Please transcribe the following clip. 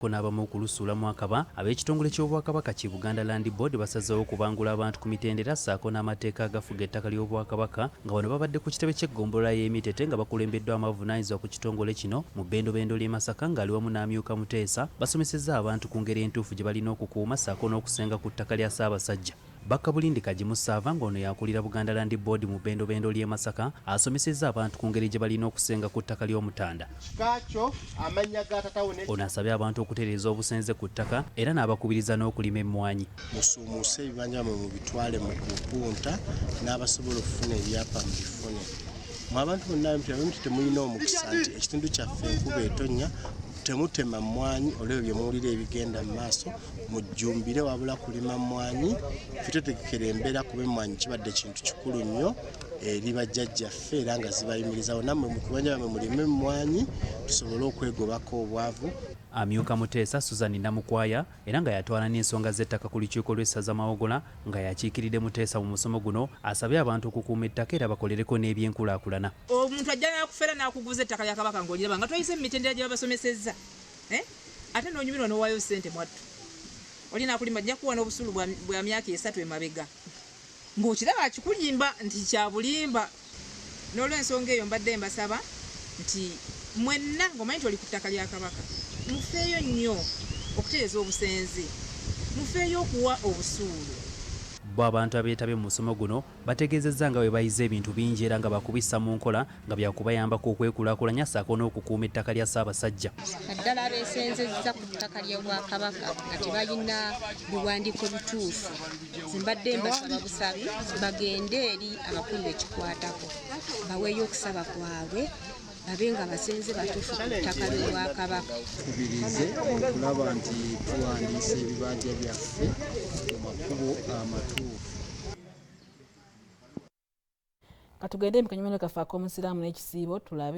N'abamu okulusuulamu akaba. Ab'ekitongole ky'Obwakabaka ki Buganda Land Board basazeewo okubangula abantu ku mitendera ssaako n'amateeka agafuga ettaka ly'Obwakabaka, nga bano babadde ku kitebe ky'eggombolola y'Emitete nga bakulembeddwamu abavunaanyizibwa ku kitongole kino mu bbendobendo ly'e Masaka ng'ali wamu n'amyuka Muteesa. Basomesezza abantu ku ngeri entuufu gye balina okukuuma ssaako n'okusenga ku ttaka lya Ssaabasajja. Bakka Bulindi Kagimu Ssaava, ng'ono y'akulira Buganda Land Board mu bbendobendo ly'e Masaka, asomesezza abantu ku ngeri gye balina okusenga ku ttaka ly'Omutanda. Kikakyo, amannya ga tatawo ne Ono asabye abantu okutereeza obusenze ku ttaka era n'abakubiriza n'okulima emmwanyi. Musuumuuse ebibanja byammwe, mubitwale mu kupunta, n'abasobola okufuna ebyapa mubifune. Mwe abantu bonna nti temulina omukisa nti ekitundu kyaffe enkuba etonnya, temutema mmwanyi olwebyo bye muwulira ebigenda mu maaso. Mujjumbire wabula kulima mmwanyi. Ffe twetegekera embeera, kuba emmwanyi kibadde kintu kikulu nnyo eri bajjajjaffe era nga zibayimirizawo. Nammwe mu kubanja byammwe mulime emmwanyi tusobole okwegobako obwavu. Amyuka Muteesa Susan Namukwaya, era nga yatwala n'ensonga z'ettaka ku lukiiko lw'essaza Mawogola, nga yakiikiridde Muteesa mu musomo guno, asabye abantu okukuuma ettaka era bakolereko n'ebyenkulaakulana. Omuntu ajja nakufera n'akuguza ettaka lya Kabaka ng'oliraba nga toyise mu mitendera gye babasomesezza, eh? Ate n'onyumirwa n'owaayo ssente. Mwattu, oli nakulimba, nja kuwa n'obusuulu bwa myaka 3 emabega, ng'okiraba akikulimba nti kya bulimba. N'olwensonga eyo mbadde mbasaba nti mwenna ng'omanyi nti oli ku ttaka lya Kabaka, mufeeyo nnyo okutereeza obusenze, mufeeyo okuwa obusuulu. Bo abantu abeetabye mu musomo guno bategeezezza nga bwe bayize ebintu bingi era nga bakubissa mu nkola, nga byakubayambako okwekulaakulanya ssaako n'okukuuma ettaka lya Ssaabasajja. Naddala abeesenzezza ku ttaka ly'Obwakabaka nga tebalina biwandiiko bituufu, mbadde mbasaba busabi bagende eri abakulu bekikwatako, baweeyo okusaba kwabwe, babe nga basenze batuufu ku ttaka ly'Obwakabaka. Tukubirize okulaba nti tuwandiisa ebibanja byaffe mu makubo amatuufu. Katugende mu kanyumiro kaffe ak'omusiraamu n'ekisiibo tulabe.